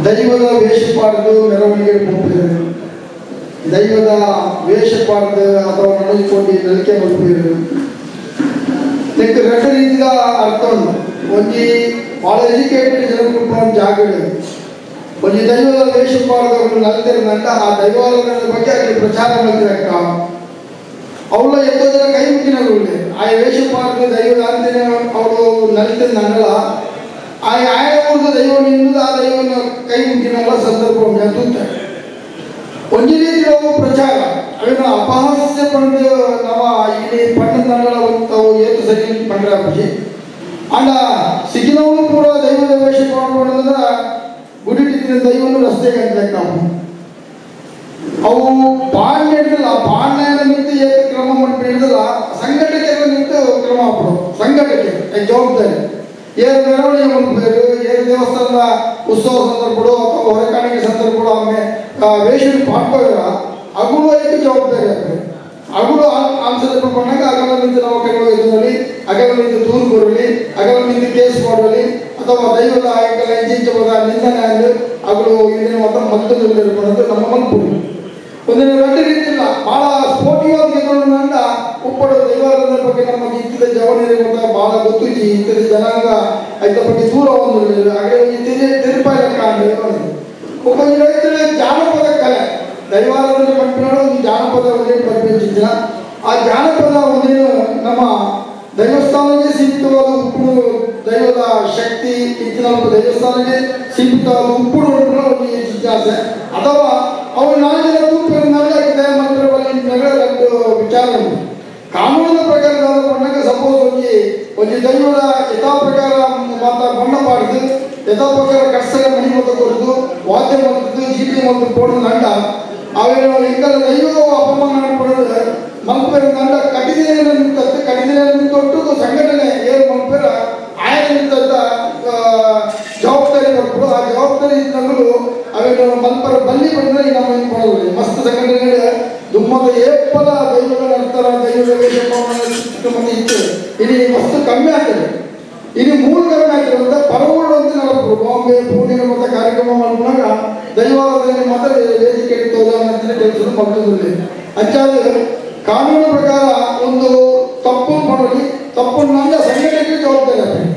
ದೈವದ ವೇಷ ಪಾಡ್ದು ಮೆರವಣಿಗೆ ಪೋಪಿರು, ದೈವದ ವೇಷ ಪಾಡ್ದು ಅಥವಾ ನನಜಿಕೊಂಡು ನಲಿಕೆ ಮಲ್ಪಿರು. ನೆಕ್ ರಡ್ಡ್ ರೀತಿದ ಅರ್ಥ ಉಂಡು. ಒಂಜಿ ಭಾಳ ಎಜುಕೇಟೆಡ್ ಜನಕುಲು ಜಾಗಗಳು ಒಂಜಿ ದೈವದ ವೇಷ ಪಾಡ್ದವರು ನಲಿತಿರಂತ ಆ ದೈವಾಲಯದ ಬಗ್ಗೆ ಅಲ್ಲಿ ಪ್ರಚಾರ ಮಲ್ತಿರಕ್ಕ ಅವಳ ಎಷ್ಟೋ ಜನ ಕೈ ಮುಗಿನಗಳು ಆ ವೇಷ ಪಾಡ್ದು ದೈವದ ಅಂತಿನ ಅವಳು ನಲಿತಿರಂಗಲ್ಲ ಆ ಆಯ ಊರ್ದ ದೈವ ನಿಂದು ಆ ದೈವನ ಕೈ ಮುಗಿನಲ್ಲ ಸಂದರ್ಭ ಉಂಟು. ಒಂಜಿ ರೀತಿ ಪ್ರಚಾರ ಅವೇನು ಅಪಹಾಸ್ಯ ಪಂಡು ನಮ್ಮ ಇಲ್ಲಿ ಪಣ್ಣದ ಏತು ಸರಿ ಪಂಡ್ರ ಖುಷಿ ಅಂಡ ಸಿಕ್ಕಿನವನು ಕೂಡ ದೈವದ ವೇಷ ಪಾಡ್ಕೊಂಡ್ರೆ ಗುಡಿಟ್ಟಿದ್ದ ದೈವನು ರಸ್ತೆಗೆ ಅಂತ ನಾವು ಅವು ಪಾಂಡೆ ಹಿಡಿದಿಲ್ಲ, ಪಾಂಡೆನ ನಿಂತು ಏತು ಕ್ರಮ ಮಾಡಿ ಹಿಡಿದಿಲ್ಲ, ಸಂಘಟಕರ ನಿಂತು ಕ್ರಮ ಹಾಕ್ಬಿಡು. ಸಂಘಟಕ್ಕೆ ಜವಾಬ್ದಾರಿ ಏಳು ಮೆರವಣಿಗೆ ಮಲ್ಪೇರು, ಏಳು ದೇವಸ್ಥಾನದ ಉತ್ಸವ ಸಂದರ್ಭಗಳು ಅಥವಾ ಹೊರಕಾಣಿಕೆ ಸಂದರ್ಭಗಳು ಆಮೇಲೆ ವೇಷ ಪಾಡ್ಕೋರ ಅಗುಳು ಐದು ಜವಾಬ್ದಾರಿ ಆಗ್ತದೆ. ಅಗುಳು ಆನ್ಸರ್ ಪಡ್ಕೊಂಡಾಗ ಅಗಲ ನಿಂತು ನಾವು ಕೆಲವು ಇದರಲ್ಲಿ ಅಗಲ ನಿಂತು ದೂರು ಕೊರಲಿ, ಅಗಲ ನಿಂತು ಕೇಸ್ ಮಾಡಲಿ ಅಥವಾ ದೈವದ ಆಯಕಲ ಇಂಚಿಂಚ ನಿಂದನೆ ಆಗಲಿ ಅಗುಳು ಇಂದಿನ ಮೊತ್ತ ಮದ್ದು ನಮ್ಮ ಮಲ್ಪುಡು. ಒಂದಿನ ರಡ್ಡು ರೀತಿಲ್ಲ ಭಾಳ ಸ್ಫೋಟಿವಾದ ಗೆದ್ದೊಂಡ ಉಪ್ಪಡು ದೈವಾರಾಧನೆ ಬಗ್ಗೆ ನಮಗೆ ಇತ್ತಿದ ಜವನಿಗೆ ಮತ್ತು ಭಾಳ ಗೊತ್ತುಜಿ ಇತ್ತಿದ ಜನಾಂಗ ಐತ ಬಗ್ಗೆ ದೂರ ಒಂದು ಹಾಗೆ ತಿರುಪಾಯ ಒಂದು ರೈತರ ಜಾನಪದ ಕಲೆ ದೈವಾರಾಧನೆ ಪಂಪಿನಾಡು ಒಂದು ಜಾನಪದ ಒಂದೇ ಪರಿಪಂಚಿದ್ದ ಆ ಜಾನಪದ ಒಂದೇನು ನಮ್ಮ ದೈವಸ್ಥಾನಕ್ಕೆ ಸೀಮಿತವಾದ ಉಪ್ಪುಡು ದೈವದ ಶಕ್ತಿ ಇತ್ತಿನ ದೇವಸ್ಥಾನಕ್ಕೆ ಸೀಮಿತವಾದ ಉಪ್ಪುಡು ಒಂದು ಜಿಜ್ಞಾಸೆ ಅಥವಾ ಅವ್ರು ನಾಲ್ಕು ಜನ ತೂಪಿನಾಗ ವಿಚಾರ ಉಂಟು. ಕಾನೂನಿನ ಪ್ರಕಾರ ಪಂಡಾಗ ಸಪೋಸ್ ಒಂಜಿ ಒಂಜಿ ದೈವದ ಯಥಾ ಪ್ರಕಾರ ಮಾತ ಬಣ್ಣ ಪಾಡ್ದು ಯಥಾ ಪ್ರಕಾರ ಕಟ್ಸಗ ಮಣಿ ಮೊತ್ತ ಕೊರದು ವಾದ್ಯ ಮಲ್ತದ್ದು ಜೀಪಿ ಮತ್ತು ಪೋಡು ನಂಡ ಅವೇನು ಇಂಕಲ ದೈವ ಅಪಮಾನ ಪಡೆದು ಮಲ್ಪೆರ ನಂಡ ಕಟಿದಿನ ನಿಂತದ್ದು ಕಟಿದಿನ ನಿಂತೊಟ್ಟು ಸಂಘಟನೆ ಏನು ಮಲ್ಪೆರ ಆಯನ ನಿಂತದ್ದ ಜವಾಬ್ದಾರಿ ಬರ್ಬೋದು. ಆ ಜವಾಬ್ದಾರಿ ಇದ್ದಂಗಲು ಅವೇನು ಮಲ್ಪರ ಬಲ್ಲಿ ಬಂದರೆ ನಮ್ಮ ಏನು ಮಾಡೋದು ಮಸ್ತ್ ಸಂಘಟನೆ ದುಮ್ಮದ ಏಪಲ ದೈವಗಳ ಅಂತರ ದೈವದ ವೇಷ ಇತ್ತು ಇಲ್ಲಿ ಮಸ್ತ್ ಕಮ್ಮಿ ಆಗ್ತದೆ. ಇಲ್ಲಿ ಮೂರು ಕಮ್ಮಿ ಆಗ್ತದೆ ಅಂತ ಪರವೂರು ಅಂತ ನಡಪರು ಬಾಂಬೆ ಪುಣೆ ಮತ್ತು ಕಾರ್ಯಕ್ರಮ ಮಾಡ್ಕೊಂಡಾಗ ದೈವಾರಾಧನೆ ಮಾತ್ರ ವೇದಿಕೆ ತೋದ ಕೆಲಸ ಮಕ್ಕಳಲ್ಲಿ ಅಂಚಾದ ಕಾನೂನು ಪ್ರಕಾರ ಒಂದು ತಪ್ಪು ಮಾಡಲಿ ತಪ್ಪು ನನ್ನ ಸಂಘಟನೆಗೆ ಜವಾಬ್ದಾರಿ ಆಗ್ತದೆ.